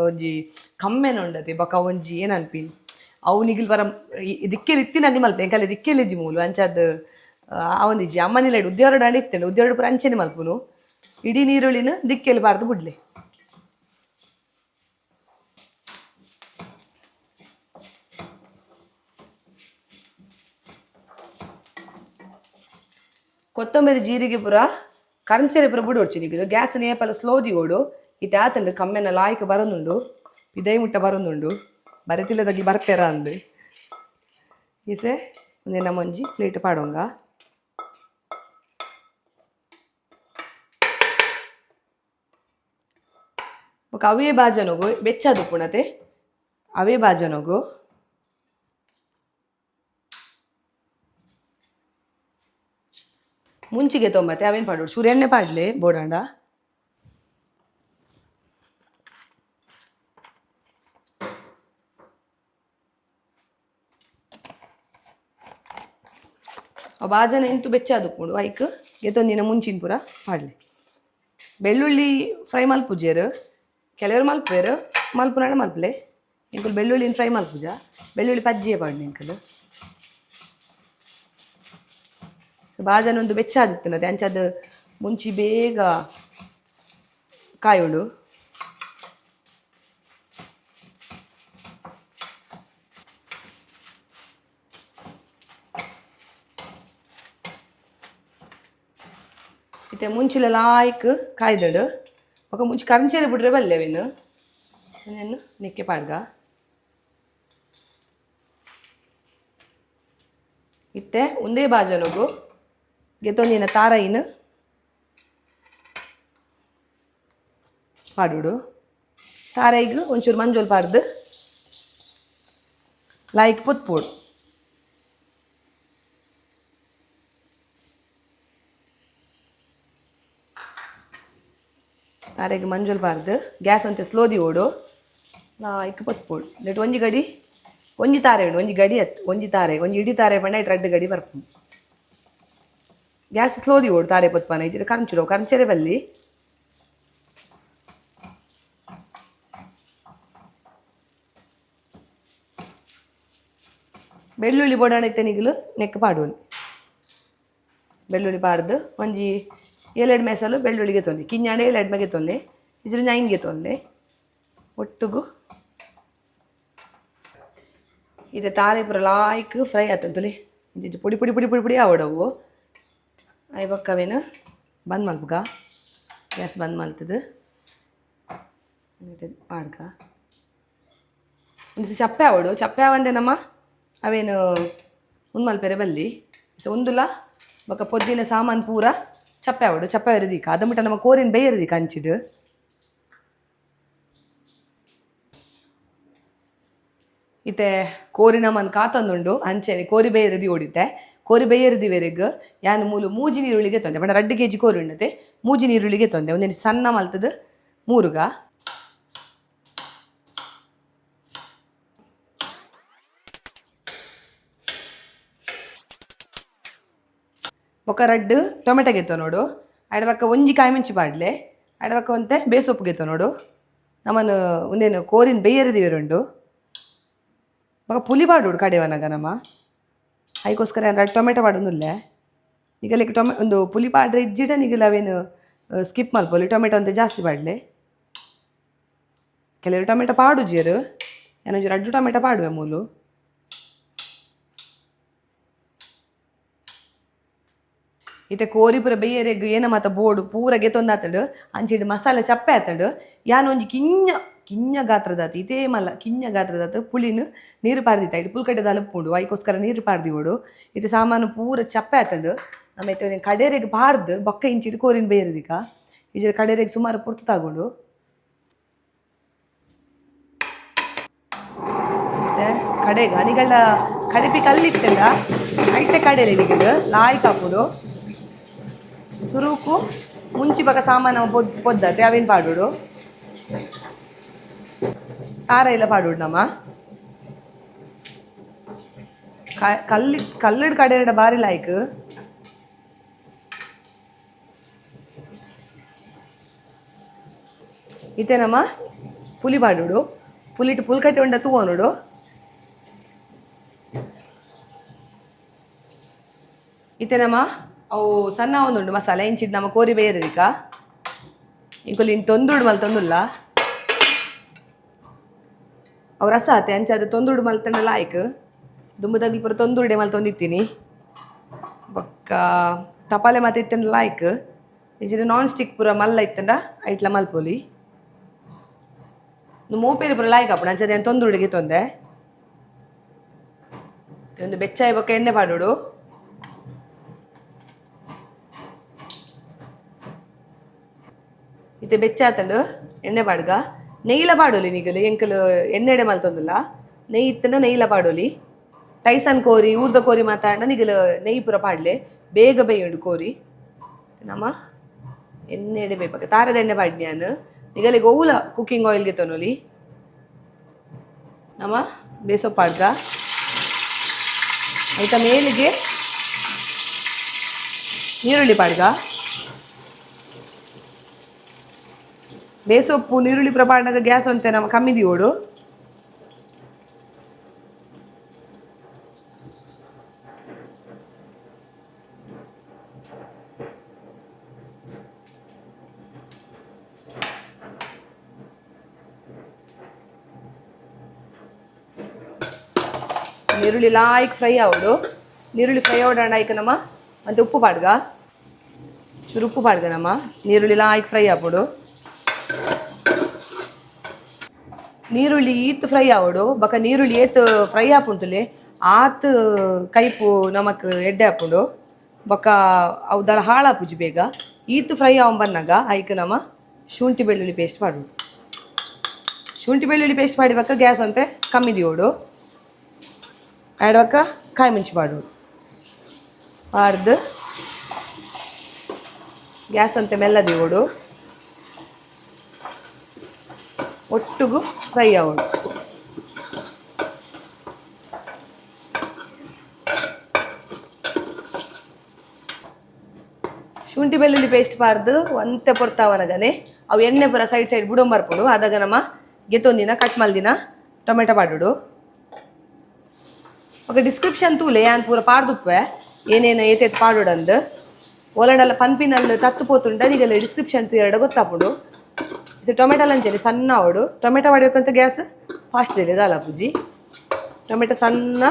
ಒಂಜಿ ಕಮ್ಮೆನ ಉಂಡತೆ. ಬೊಕ ಒಂಜಿ ಏನನ್ಪಿ ಅವು ನಿಗಿಲ್ ಬರ ದಿಕ್ಕೆಲು ಇತ್ತಿನಾಗಿ ಮಲ್ಪೆ. ಎಂಕಲೆ ದಿಕ್ಕೆಲಿಜ್ಜಿ ಮೂಲು ಅಂಚಾದ್ ಅವನಿಜ್ಜಿ ಅಮ್ಮನಿಲ್ಲ. ಉದ್ಯೋರಡು ಅಂಡ ಇತ್ತೇನೆ, ಉದ್ಯೋರಡು ಪೂರ ಅಂಚೆನೆ ಮಲ್ಪುನು. ಇಡೀ ನೀರುಳ್ಳಿನ ದಿಕ್ಕೆಲು ಬಾರ್ದು ಬಿಡ್ಲೆ. ಕೊತ್ತಂಬರಿ ಜೀರಿಗೆ ಪೂರ ಕರಂಚೆರೆ ಪೂರ ಬುಡೋಡ್ಚಿ. ಇದು ಗ್ಯಾಸ್ ನೇಪಲ ಸ್ಲೋ ದಿಗೋಡು. ಇತ್ತೆ ಆತಂಡು ಕಮ್ಮೆನ ಲಾಯ್ಕ್ ಬರೊಂದುಂಡು, ಪಿದೈ ಮುಟ್ಟ ಬರೊಂದುಂಡು. ಬರತಿಲ್ಲದಾಗಿ ಬರ್ಪೆರ ಅಂದು ಈಸೆ ಒಂದೇನ ಒಂಜಿ ಪ್ಲೇಟ್ ಪಾಡೋಂಗ. ಬೊಕ ಅವೇ ಬಾಜನೊಗು ಬೆಚ್ಚದು ಪುಣತೆ ಅವೇ ಬಾಜನೊಗು ಮುಂಚಿಗೆ ತೊಂಬತ್ತೆ ಅವೇನು ಪಾಡೋಡು. ಚೂರು ಎಣ್ಣೆ ಪಾಡ್ಲೆ ಬೋಡಾಂಡ. ಆ ಬಾಜನ ಎಂತು ಬೆಚ್ಚಾದುಪ್ಪುಂಡು ಐಕ್ ಗೆತೊಂದಿನ ಮುಂಚಿನ ಪೂರ ಪಾಡ್ಲೆ. ಬೆಳ್ಳುಳ್ಳಿ ಫ್ರೈ ಮಲ್ಪುಜೆರ್, ಕೆಲವರು ಮಲ್ಪುವೆರ್, ಮಲ್ಪುನಾಡ ಮಲ್ಪಲೆ. ಎಂಕುಲು ಬೆಳ್ಳುಳ್ಳಿನ ಫ್ರೈ ಮಲ್ಪುಜ, ಬೆಳ್ಳುಳ್ಳಿ ಪಜ್ಜಿಯೇ ಪಾಡ್ನೆ ಎಂಕುಲು. ಸೊ ಬಾಜನ ಒಂದು ಬೆಚ್ಚಾದಿತ್ತಿನದೆ ಅಂಚಾದ ಮುಂಚಿ ಬೇಗ ಕಾಯೋಡು. ಇತ್ತೆ ಮುಂಚಿಲ ಲಾಯ್ಕ್ ಕಾಯ್ದಡು. ಬೊಕ ಮುಂಚಿ ಕರಂಚೇರಿ ಬಿಡ್ರೆ ಬಲ್ಲೆ ಅವಿನು ನೆನ್ನು ನಿಕ್ಕೆ ಪಾಡ್ಗ. ಇತ್ತೆ ಒಂದೇ ಬಾಜನೊಗು ಗೆತೊಂದಿನ ತಾರೈನ್ ಪಾಡುಡು. ತಾರೈಗ್ ಒಂಚೂರು ಮಂಜೋಲ್ ಪಾಡ್ದು ಲಾಯ್ಕ್ ಪೊತ್ಪೋಡು. ತಾರೆಗ್ ಮಂಜೋಲ್ ಪಾಡ್ದು ಗ್ಯಾಸ್ ಒಂತೆ ಸ್ಲೋ ದಿವೋಡು, ಲಾಯ್ಕ್ ಪೊತ್ಪೋಡು. ನೆಟ್ ಒಂಜಿ ಗಡಿ ಒಂಜಿ ತಾರೆ ಉಂಡು, ಒಂಜಿ ಗಡಿ ಅತ್ತು ಒಂಜಿ ತಾರೆ, ಒಂಜಿ ಇಡೀ ತಾರೆ ಪಂಡ ಇಟ್ ರಡ್ಡ್ ಗಡಿ ಬರ್ಪುಂಡು. ಗ್ಯಾಸ್ ಸ್ಲೋ ದಿವೋಡು ತಾರೆ ಪೊತ್ಪಾನ, ಇಜ್ಜಿಡ ಕರಂಚುಡು ಕರಂಚೆರೆ ಬಲ್ಲಿ. ಬೆಳ್ಳುಳ್ಳಿ ಬೋಡಾಣ ಇತ್ತೆ ನಿಗುಲು ನೆಕ್ ಪಾಡುವನು. ಬೆಳ್ಳುಳ್ಳಿ ಪಾಡ್ದು ಒಂಜಿ ಏಳೆರಡು ಮೆಸಲು ಬೆಳ್ಳುಳ್ಳಿಗೆ ತೊಂದೆ ಕಿഞ്ഞಾಂಡ ಏಳೆರಡು ಮೆಗೆ ತೊಂದೆ ಇಜ್ಜಿಡ ನೈನ್ಗೆ ತೊಂದೆ ಒಟ್ಟುಗು. ಇದು ತಾರೆ ಪೂರ ಲಾಯ್ಕ್ ಫ್ರೈ ಆತಂತುಲಿ. ಇಂಚಿಂಚಿ ಪೊಡಿ ಪೊಡಿ ಪೊಡಿ ಪೊಡಿ ಪೊಡಿ ಆವಡವು. ಅಯ್ ಬೊಕ್ಕ ಅವೇನು ಬಂದ್ ಮಲ್ಪುಗ, ಗ್ಯಾಸ್ ಬಂದ್ ಮಲ್ತದು ಪಾಡ್ಗ. ಒಂದಿಸ ಚಪ್ಪೆ ಆವಡು. ಚಪ್ಪೆ ಆವಂದೆ ನಮ್ಮ ಅವೇನು ಉಂದು ಮಲ್ಪೆರೆ ಬಲ್ಲಿ. ಸೊ ಉಂದುಲ ಬೊಕ ಪೊದ್ದಿನ ಸಾಮಾನು ಪೂರ ಚಪ್ಪೆ ಆವಡು. ಚಪ್ಪೆ ದೀಕ ಅದ ಮುಟ್ಟ ನಮ್ಮ ಕೋರಿನ ಬೇಯರೆ ದೀಕ ಅಂಚಿಡು. ಇತ್ತೆ ಕೋರಿ ನಮ್ಮನ್ ಕಾತೊಂದುಂಡು. ಅಂಚೆನೆ ಕೋರಿ ಬೇಯರದಿ ಓಡಿತ್ತೆ. ಕೋರಿ ಬೇಯರದಿ ವೆರೆಗ್ ಯಾನ್ ಮೂಲು ಮೂಜಿ ನೀರುಳ್ಳಿಗೆ ತೊಂದೆ. ಪಂಡ 2 ಕೆಜಿ ಕೋರಿ ಉಂಡತೆ, ಮೂಜಿ ನೀರುಳ್ಳಿಗೆ ತೊಂದೆ. ಒಂದೆನ್ ಸಣ್ಣ ಮಲ್ತದು ಮೂರುಗ. ಬೊಕ ರಡ್ಡ್ ಟೊಮೆಟೊ ಗೆತ್ತೊ ನೋಡು. ಅಡ ಬೊಕ್ಕ ಒಂಜಿ ಕಾಯಿ ಮುಂಚಿ ಪಾಡ್ಲೆ. ಅಡ ಬೊಕ್ಕ ಒಂತೆ ಬೇಸೊಪ್ಪು ಗೆತ್ತೊ ನೋಡು. ನಮನ್ ಉಂದೇನು ಕೋರಿನ ಬೇಯರದಿ ಉಂಡು. ಬೊಕ ಪುಲಿ ಪಾಡೋಡು ಕಡೆವನಗ ನಮ್ಮ ಐಕೋಸ್ಕರ ಎರಡು ಟೊಮೆಟೊ ಪಾಡೊಂದುಲ್ಲೆ. ನಿಗಲಿಕ್ ಒಂದು ಪುಲಿ ಪಾಡ್ರೆ ಇಜ್ಜಿಡ ನಿಗಲ ಅವೇನು ಸ್ಕಿಪ್ ಮಲ್ಪೊಲಿ, ಟೊಮೆಟೊ ಅಂತ ಜಾಸ್ತಿ ಪಾಡ್ಲೆ. ಕೆಲವರು ಟೊಮೆಟೊ ಪಾಡುಜೆರ್, ಯಾನ್ ಒಂಜಿ ರಡ್ಡ್ ಟೊಮೆಟೊ ಪಾಡುವೆ ಮೂಲು. ಇತ್ತೆ ಕೋರಿ ಪೂರ ಬೆಯ್ಯರೆಗ್ ಏನ ಮಾತ ಬೋಡು ಪೂರ ಗೆತೊಂದಾತುಂಡು. ಅಂಚಿಡ್ ಮಸಾಲೆ ಚಪ್ಪೆ ಆತುಂಡು. ಯಾನ್ ಒಂಜಿ ಕಿಂಜ ಕಿಂಜ ಗಾತ್ರದಾತ್ ಇತೇ ಮಲ್ಲ ಕಿಂಜ ಗಾತ್ರದಾತ್ ಪುಳಿನ್ ನೀರು ಪಾಡ್ದಿತ್ತ. ಇಡ್ ಪುಲ್ಕಟೆ ದಾಲ ಉಪ್ಪುಂಡು, ಐಕೋಸ್ಕರ ನೀರು ಪಾಡ್ದಿವೊಡು. ಇತ್ತೆ ಸಾಮಾನು ಪೂರ ಚಪ್ಪೆ ಆತುಂಡು. ನಮ್ಮ ಇತ್ತೆ ಕಡೆರೆಗ್ ಪಾಡ್ದು ಬೊಕ್ಕ ಇಂಚಿಡ್ ಕೋರಿನ್ ಬೇಯರೆದಿಕ ಇಜ್ಜಿಡ ಕಡೆರೆಗ್ ಸುಮಾರು ಪೊರ್ತು ತಾಗುಂಡು. ಇತ್ತೆ ಕಡೆಗ್ ಅನಿಗಳ ಕಡೆಪಿ ಕಲ್ಲಿತ್ತಂಡ ಐತೆ ಕಡೆಲೆ ನಿಗಲು ಲಾಯ್ಕ್ ಆಪುಂಡು. ಸುರುಕು ಮುಂಚಿ ಬೊಕ ಸಾಮಾನು ಪೊದ್ದತೆ ಅವೇನು ಪಾಡೋಡು. ತಾರ ಇಲ್ಲ ಪಾಡೋಡು ನಮ್ಮ. ಕಲ್ಲು ಕಲ್ಲುಡ್ ಕಡೆಯಡ ಬಾರಿ ಲಾಯ್ಕ್. ಇತ್ತೆ ನಮ್ಮ ಪುಲಿ ಪಾಡೋಡು. ಪುಲಿಟ್ ಪುಲ್ಕಟ್ಟೆ ಉಂಡ ತೂವೊನೋಡು. ಇತ್ತೆ ನಮ್ಮ ಅವು ಸಣ್ಣ ಒಂದುಂಡು ಮಸಾಲೆ ಇಂಚಿಡ್ ನಮ್ಮ ಕೋರಿ ಬೇಯರದಿಕ ಇಂಕೊಲಿ ಇನ್ ತೊಂದುಡು ಮಲ್ತೊಂದುಲ್ಲ. ಅವು ರಸ ಆತೆ ಅಂಚಾದ ತೊಂದುಡು ಮಲ್ತಂಡ ಲಾಯ್ಕ್. ದುಂಬುದಗ್ಲು ಪೂರ ತೊಂದುರುಡೆ ಮಲ್ತೊಂದಿತ್ತೀನಿ. ಬೊಕ್ಕ ತಪಾಲೆ ಮಾತ ಇತ್ತಂಡ ಲಾಯ್ಕ್. ಇಜ್ಜಿಡ ನಾನ್ ಸ್ಟಿಕ್ ಪೂರ ಮಲ್ಲ ಇತ್ತಂಡ ಐಟ್ಲ ಮಲ್ಪೊಲಿ. ಮೋಪೇರಿ ಪೂರ ಲಾಯ್ಕ್ ಆಪುಂಡು. ಅಂಚಾದ್ ಯಾನ್ ತೊಂದುರುಡೆಗೆ ತೊಂದೆ. ಒಂದು ಬೆಚ್ಚಾಯಿ ಬೊಕ್ಕ ಎಣ್ಣೆ ಪಾಡೋಡು. ಇತ್ತೆ ಬೆಚ್ಚಾತಂಡು ಎಣ್ಣೆ ಪಾಡ್ಗ. ನೆಯ್ಲ ಪಾಡೊಲಿ ನಿಗಲು, ಎಂಕಲು ಎಣ್ಣೆಡೆ ಮಲ್ತೊಂದುಲ್ಲ. ನೆಯ್ ಇತ್ತಂಡ ನೆಯ್ಲ ಪಾಡೊಲಿ. ಟೈಸನ್ ಕೋರಿ ಊರ್ದ ಕೋರಿ ಮಾತಾಂಡ ನಿಗಲು ನೆಯ್ ಪೂರ ಪಾಡ್ಲೆ, ಬೇಗ ಬೇಯುಂಡು ಕೋರಿ. ನಮ್ಮ ಎಣ್ಣೆಡೆ ಬೇಯ್ಪಕ ತಾರದ ಎಣ್ಣೆ ಪಾಡ್ನಿ ಯಾನ್. ನಿಗಲಿಗೆ ಒವ್ಲ ಕುಕ್ಕಿಂಗ್ ಆಯಿಲ್ ಗೆತೊನೊಲಿ. ನಮ್ಮ ಬೇಸೊಪ್ಪು ಪಾಡ್ಗ. ಐತ ಮೇಲಿಗೆ ನೀರುಳ್ಳಿ ಪಾಡ್ಗ. ಬೇಸೊಪ್ಪು ನೀರುಳ್ಳಿ ಪೂರ ಪಾಡ್ನಗ ಗ್ಯಾಸ್ ಒಂತೆ ನಮ್ಮ ಕಮ್ಮಿ ದೀವೊಡು. ನೀರುಳ್ಳಿ ಲಾಯ್ಕ್ ಫ್ರೈ ಆವೊಡು. ನೀರುಳ್ಳಿ ಫ್ರೈ ಆವೊಡಾಂಡ ಐಕ್ ನಮ್ಮ ಒಂತೆ ಉಪ್ಪು ಪಾಡ್ಗ. ಚೂರು ಉಪ್ಪು ಪಾಡ್ಗ ನಮ್ಮ. ನೀರುಳ್ಳಿ ಲಾಯ್ಕ್ ಫ್ರೈ ಆಪೊಡು. ನೀರುಳ್ಳಿ ಈತ್ ಫ್ರೈ ಆವೊಡು. ಬೊಕ ನೀರುಳ್ಳಿ ಏತ್ ಫ್ರೈ ಆಪುಂಟುಲೆ ಆತ್ ಕೈಪು ನಮಕ್ ಎಡ್ಡೆ ಆಪುಂಡು. ಬೊಕ ಅವು ದಾಲ ಹಾಳಾಪುಜಿ ಬೇಗ. ಈತ್ ಫ್ರೈ ಆವೊಂದು ಬನ್ನಗ ಐಕ್ ನಮ ಶುಂಠಿ ಬೆಳ್ಳುಳ್ಳಿ ಪೇಸ್ಟ್ ಪಾಡೊಡು. ಶುಂಠಿ ಬೆಳ್ಳುಳ್ಳಿ ಪೇಸ್ಟ್ ಪಾಡಿ ಬೊಕ ಗ್ಯಾಸ್ ಒಂತೆ ಕಮ್ಮಿ ದೀವೊಡು. ಆಯ್ಡ್ ಬೊಕ ಕಾಯಿ ಮುಂಚಿ ಪಾಡೊಡು. ಪಾಡ್ದು ಗ್ಯಾಸ್ ಒಂತೆ ಮೆಲ್ಲ ದೀವೊಡು. ಒಟ್ಟುಗು ಫ್ರೈ ಆವೊಡು. ಶುಂಠಿ ಬೆಳ್ಳುಳ್ಳಿ ಪೇಸ್ಟ್ ಪಾಡ್ದು ಒಂತೆ ಪೊರ್ತಾವನಗನೆ ಅವು ಎಣ್ಣೆ ಪೂರ ಸೈಡ್ ಸೈಡ್ ಬುಡೊಂಬರ್ಪುಂಡು. ಅದಾಗ ನಮ್ಮ ಗೆತೊಂದಿನ ಕಟ್ ಮಲ್ದಿನ ಟೊಮೆಟೊ ಪಾಡೊಡು. ఒక ಡಿಸ್ಕ್ರಿಪ್ಷನ್ ತೂಲೆ ಯಾನ್ ಪೂರ ಪಾಡ್ದುಪ್ಪೆ ಏನೇನು ಏತೇತ್ ಪಾಡೊಡಂದು. ಓಲಂಡಲ ಪನ್ಪಿನಲ್ಲಿ ತತ್ತು ಪೋತುಂಡ ನಿಗಲ ಡಿಸ್ಕ್ರಿಪ್ಷನ್ ತೂಯೆರಡ ಗೊತ್ತಾಪುಂಡು. ಟೊಮೆಟೊ ಲಂಚನೆ ಸಣ್ಣ ಆವೊಡು. ಟೊಮೆಟೊ ಪಾಡ್ಬೇಕಂತ ಗ್ಯಾಸ್ ಫಾಸ್ಟ್ ದಾಲ ಪೂಜಿ. ಟೊಮೆಟೊ ಸಣ್ಣ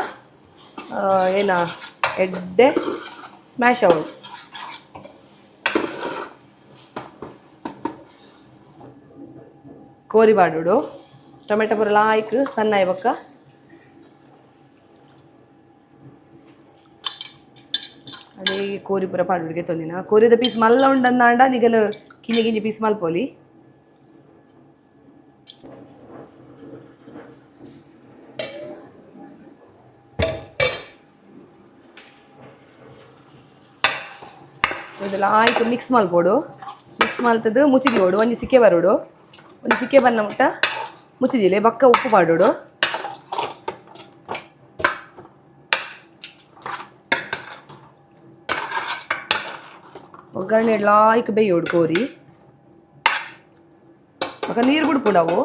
ಏನ ಎಡ್ಡೆ ಸ್ಮ್ಯಾಶ್ ಆವೊಡು. ಕೋರಿ ಪಾಡೊಡು. ಟೊಮೆಟೊ ಪೂರ ಲಾಯ್ಕ್ ಸಣ್ಣ ಆಯಿ ಬೊಕ್ಕ ಅದೇ ಕೋರಿ ಪೂರ ಪಾಡೊಡು ಗೆತೊಂದಿನ. ಕೋರಿದ ಪೀಸ್ ಮಲ್ಲ ಉಂಡಂದಾಂಡ ನಿಗಲು ಕಿಂಜಿ ಕಿಂಜಿ ಪೀಸ್ ಮಲ್ಪೊಲಿ. ಲಾಯ್ಕ್ ಮಿಕ್ಸ್ ಮಲ್ಪೊಡು. ಮಿಕ್ಸ್ ಮಲ್ತದು ಮುಚ್ಚಿದೀವೊಡು. ಒಂಜಿ ಸಿಕ್ಕೆ ಬರೋಡು. ಒಂಜಿ ಸಿಕ್ಕೆ ಬನ್ನ ಮುಟ್ಟ ಮುಚ್ಚಿದಿಲೆ. ಬೊಕ್ಕ ಉಪ್ಪು ಪಾಡೊಡು. ಒಗ್ಗರಣೆ ಲಾಯ್ಕ್ ಬೇಯೋಡು ಕೋರಿ. ಬೊಕ ನೀರು ಬುಡ್ಪುಂಡು ಅವು.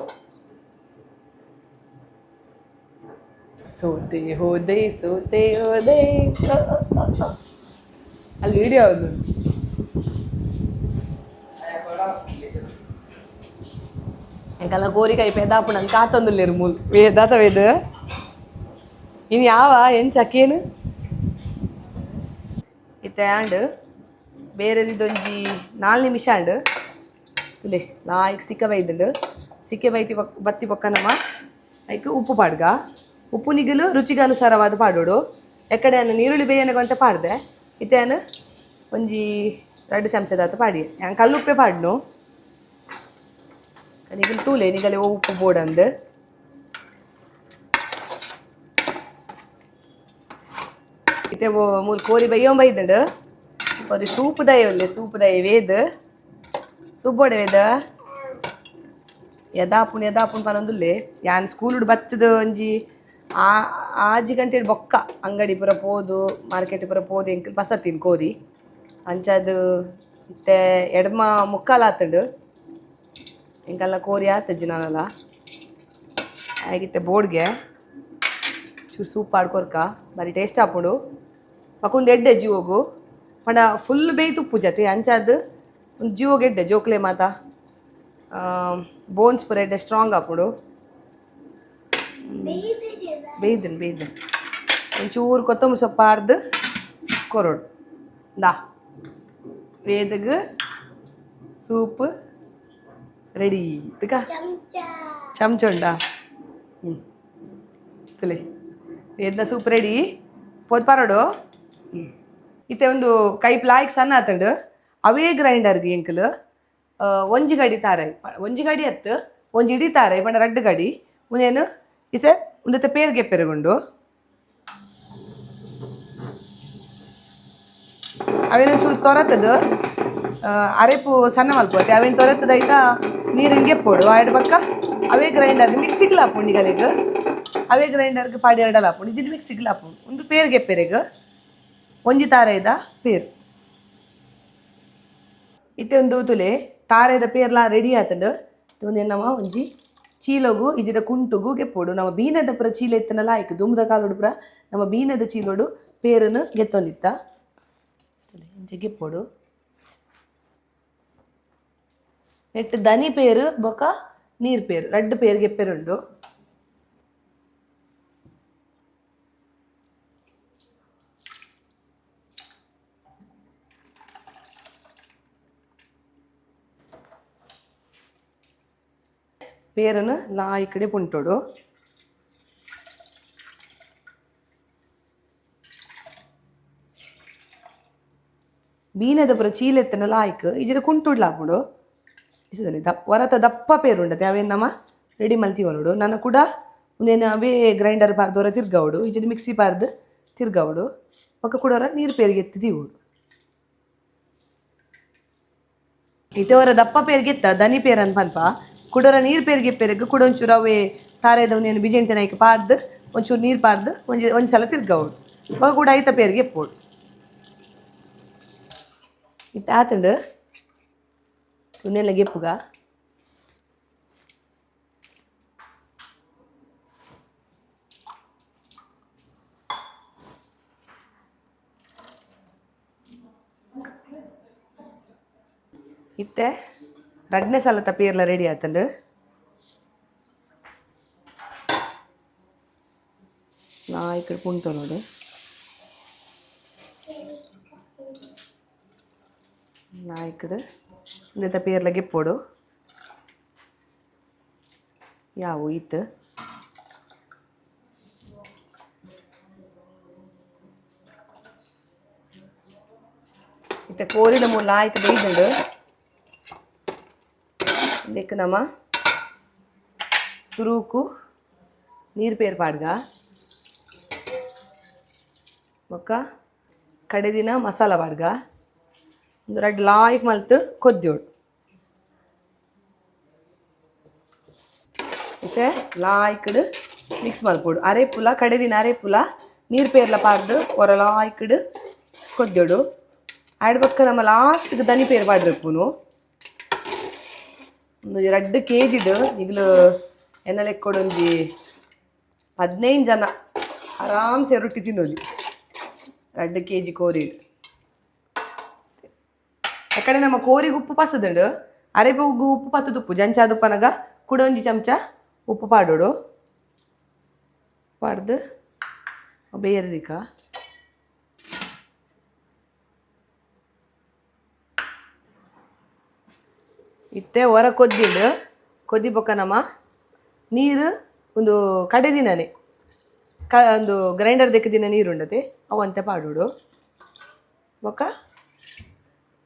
ಸೋತೆ ಹೋದೆ ಸೋತೆ ಹೋದೆ. ಅಲ್ಲಿ ವಿಡಿಯೋ ಅದು. ಎಂಕಲ್ಲ ಕೋರಿಕಾಯಿ ಪೆದಾಪುಣ ಕಾತೊಂದುಲ್ಲೇರು ಮೂಲು ವೇದಾತ ವೇದ ಇನ್ನು ಯಾವ ಎಂಚಕ್ಕೇನು ಇತ್ತೆ ಆಂಡ್ ಬೇರೆದಿದ್ದೊಂಜಿ 4 ನಿಮಿಷ ಆಂಡ್ ತುಲೆ ಲಾಯ್ಕ್ ಸಿಕ್ಕ ಬೈದುಂಡು. ಸಿಕ್ಕೆ ಬೈತಿ ಬಕ್ ಬತ್ತಿ ಬೊಕ್ಕ ನಮ್ಮ ಐಕ್ ಉಪ್ಪು ಪಾಡ್ಗ. ಉಪ್ಪು ನಿಗಲು ರುಚಿಗೆ ಅನುಸಾರವಾದ ಪಾಡೋಡು. ಎಕ್ಕಡೆ ಅನ್ನ ನೀರುಳ್ಳಿ ಬೇಯನಗಂತ ಪಾಡ್ದೆ. ಇತ್ತೆ ಅನ್ನ ಒಂಜಿ 2 ಚಮಚದಾತ ಪಾಡಿ. ಯಾನ್ ಕಲ್ಲುಪ್ಪೆ ಪಾಡ್ನು. ನಿಗಲು ತೂಲೆ ನಿಗಲೆ ಉಪ್ಪು ಬೋಡಂದು. ಇತ್ತೆ ಮೂಲು ಕೋರಿ ಬೈಯೊಂಬ ಬೈದುಂಡು. ಒಂದು ಸೂಪು ದಯ ಉಲ್ಲೆ, ಸೂಪು ದಯ ವೇದ್ ಸೂಪ್ ಬೋಡೆ ವೇದ ಯದಾಪುಣ್ ಯದಾಪುಣ್ ಪನೊಂದುಲ್ಲೆ. ಯಾನ್ ಸ್ಕೂಲುಡು ಬತ್ತದ ಒಂಜಿ ಆ ಆಜಿ ಗಂಟೆ ಬೊಕ್ಕ ಅಂಗಡಿ ಪೂರ ಪೋದು ಮಾರ್ಕೆಟ್ ಪೂರ ಪೋದು ಎಂಕ್ ಪಸತ್ತಿನ ಕೋರಿ ಅಂಚಾದ್ ಇತ್ತೆ ಎಡ್ಮ ಮುಕ್ಕಾಲ್ ಆತುಂಡು. ಎಂಕಲ್ಲ ಕೋರಿ ಆತಜ್ಜಿ ನಾನಲ್ಲ ಆಗಿತ್ತೆ ಬೋರ್ಡ್ಗೆ ಚೂರು ಸೂಪ್ ಪಾಡ್ಕೊರ್ಕ ಬಾರಿ ಟೇಸ್ಟ್ ಆಪುಂಡು. ಬೊಕ ಎಡ್ಡೆ ಜೀವೊಗು ಪಂಡ ಫುಲ್ ಬೇಯ್ತು ಉಪ್ಪು ಜತೆ ಅಂಚಾದ್ ಒಂದು ಜೀವೊಗು ಎಡ್ಡೆ ಜೋಕ್ಲೆ ಮಾತ ಬೋನ್ಸ್ ಪೂರ ಎಡ್ಡೆ ಸ್ಟ್ರಾಂಗ್ ಆಪುಂಡು. ಬೇಯ್ದನ್ ಬೇಯ್ದನ್ ಒಂಚೂರು ಕೊತ್ತಂಬರಿ ಸೊಪ್ಪು ಪಾಡ್ದು ಕೊರೊಡು. ದಾ ವೇದಗ್ ಸೂಪ್ ರೆಡಿ. ತುಕ ಚಮಚ ಉಂಡಾ? ಹ್ಞೂ ತುಲೆ ವೇದ್ನ ಸೂಪ್ ರೆಡಿ ಪೋದ್ ಪಾರೋಡು. ಇತ್ತೆ ಒಂದು ಕೈಪ್ ಲಾಯ್ಕ್ ಸಣ್ಣ ಆತಂಡು. ಅವೇ ಗ್ರೈಂಡರ್ಗೆ ಎಂಕಲ್ ಒಂಜಿ ಗಡಿ ತಾರಾಯಿ, ಒಂಜಿ ಗಡಿ ಅತ್ತು ಒಂಜಿ ಇಡೀ ತಾರಾಯಿ ಪಂಡ ರಡ್ಡು ಗಡಿ ಉಂದೇನು ಇತ್ತೆ ಉಂದೆತ್ತ ಪೇರ್ಗೆ ಪೆರುಗುಂಡು. ಅವೇನು ಚೂರು ತೊರತದ ಅರೆಪು ಸಣ್ಣ ಮಲ್ಪೋತೆ. ಅವೇನು ತೊರತದ ಐತ ನೀರು ಗೆಪ್ಪೋಡು ಆಯ್ಡ್ ಬಕ್ಕ ಅವೇ ಗ್ರೈಂಡರ್ಗೆ ಮಿಕ್ಸಿಗ್ಲ ಹಾಪುಂಡು. ನಿಗಲಿಗ್ ಅವೇ ಗ್ರೈಂಡರ್ಗೆ ಪಾಡಿ ಎರಡಲ್ಲ ಹಾಪುಂಡು, ಇಜಿಲ್ ಮಿಕ್ಸಿಗ್ಲ ಹಾಪುಂಡು. ಒಂದು ಪೇರ್ಗೆ ಪೆರೆಗ್ ಒಂಜಿ ತಾರಾಯಿದ ಪೇರ್. ಇತ್ತೆ ಒಂದು ತುಲೆ ತಾರೆದ ಪೇರ್ಲಾ ರೆಡಿ ಆತಂಡು. ನಮ್ಮ ಒಂಜಿ ಚೀಲೊಗು ಇಜಿಡ ಕುಂಟುಗು ಗೆಪ್ಪೋಡು. ನಮ್ಮ ಬೀನದ ಪುರ ಚೀಲ ಇತ್ತನಲ್ಲ ಆಯ್ಕು ದುಂಬದ ಕಾಲೋಡು ಪುರ ನಮ್ಮ ಬೀನದ ಚೀಲೋಡು ಪೇರನ್ನು ಗೆತ್ತೊಂದಿತ್ತ. ಇಂಚ ಗೆಪ್ಪೋಡು. ನೆಟ್ ದನಿ ಪೇರು ಬೊಕ ನೀರು ಪೇರು ರಡ್ಡು ಪೇರು ಗೆಪ್ಪೆರುಂಡು. ಪೇರನ್ನು ಲಾಯಿ ಕಡೆ ಪುಂಟೋಡು. ಬೀನದ ಪುರ ಚೀಲ ಎತ್ತನ ಲಾಯ್ಕ್ ಇಜಿಡ ಕುಂಟುಡ್ಲ ಹಾಪುಂಡು. ಇಸದಲ್ಲಿ ದಪ್ಪ ವರತ ದಪ್ಪ ಪೇರುಂಡತೆ ಅವೇನು ನಮ್ಮ ರೆಡಿ ಮಲ್ತೀವನೋಡು. ನನ್ನ ಕೂಡ ಒಂದೇನು ಅವೇ ಗ್ರೈಂಡರ್ ಪಾರ್ದವರ ತಿರ್ಗವಡು, ಇಜಿಡ ಮಿಕ್ಸಿ ಪಾರ್ದು ತಿರ್ಗವಡು. ಪಕ್ಕ ಕೂಡವರ ನೀರು ಪೇರಿಗೆ ಎತ್ತಿ ಇತ್ತೆ ಅವರ ದಪ್ಪ ಪೇರಿಗೆ ಎತ್ತ ದನಿ ಪೇರನ್ ಪನ್ಪ ಕುಡೋರ ನೀರು ಪೇರಿಗೆ ಪೇರೆಗ್ ಕುಡ ಒಂಚೂರು ಅವೇ ತಾರೆದ ಒಂದೇನು ಬಿಜೆಂಟಿನ ಐಕ್ ಪಾರ್ದು ಒಂಚೂರು ನೀರು ಪಾರ್ದು ಒಂಜಿ ಒಂದ್ಸಲ ತಿರ್ಗವಡು. ಬೊಕ ಕೂಡ ಐತ ಪೇರಿಗೆ ಎಪ್ಪೋಡು. ಇತ್ತೆ ಆತುಂಡು ಉಂದೆಲ್ಲ ಗೆಪ್ಪುಗ. ಇತ್ತೆ ರಡ್ನೆ ಸಲತ ಪೇರ್ಲ ರೆಡಿ ಆತಂಡು. ನಾ ಈ ಕಡೆ ಪುಂಟು ನೋಡು. ನಾ ಈ ಕಡೆ ಇಂದೆತ ಪೇರ್ಲ ಗೆಪ್ಪೋಡು. ಯಾವು ಇತ್ತು ಇತ್ತೆ ಕೋರಿದ ಮೂಲ ಆಯ್ತು ಬೇಯ್ದುಂಡು. ಇಂದೆಕ್ ನಮ ಸುರುಕು ನೀರು ಪೇರ್ ಪಾಡ್ಗ. ಬೊಕ್ಕ ಕಡೆದಿನ ಮಸಾಲ ಪಾಡ್ಗ. ಒಂದು ರಡ್ಡ್ ಲಾಯ್ಕ್ ಮಲ್ತ್ ಕೊದ್ಯೋಡು. ಇಸೆ ಲಾಯ್ಕ್ಡ್ ಮಿಕ್ಸ್ ಮಲ್ಪೊಡು. ಅರೆಪುಲ ಕಡೆದಿನ ಅರೆಪುಲ ನೀರು ಪೇರ್ಲ ಪಾಡ್ದು ಒರ ಲಾಯ್ಕ್ಡ್ ಕೊದ್ಯೋಡು. ಆಯ್ಡ್ ಬೊಕ್ಕ ನಮ್ಮ ಲಾಸ್ಟ್ಗೆ ದನಿ ಪೇರ್ ಪಾಡ್ರಿಪ್ಪುನು. ಒಂದು 2 ಕೆ ಜಿಡ್ ನಿಗ್ಲು ಎನ್ನ ಲೆಕ್ಕೊಡೊಂಜಿ 15 ಜನ ಆರಾಮ್ಸೆ ರೊಟ್ಟಿ ತಿನ್ನೋಲಿ. 2 ಕೆಜಿ ಕೋರಿ. ಯಾಕಂದ್ರೆ ನಮ್ಮ ಕೋರಿಗೆ ಉಪ್ಪು ಪಸದುಂಡು, ಅರೆಪುಗು ಉಪ್ಪು ಪತ್ತುದುಪ್ಪು ಜಂಚಾದುಪ್ಪನಗ ಕುಡ ಒಂಜಿ ಚಮಚ ಉಪ್ಪು ಪಾಡೋಡು. ಪಾಡ್ದು ಬೇಯರ್ದಿಕ್ಕ. ಇತ್ತೆ ಹೊರ ಕೊದ್ದಿಂಡು. ಕೊದ್ದಿ ಬೊಕ್ಕ ನಮ್ಮ ನೀರು ಒಂದು ಕಡೆ ದಿನನೇ ಕ ಒಂದು ಗ್ರೈಂಡರ್ ದಿನ ನೀರು ಉಂಡತೆ, ಅವು ಅಂತೆ ಪಾಡೋಡು. ಬೊಕ್ಕ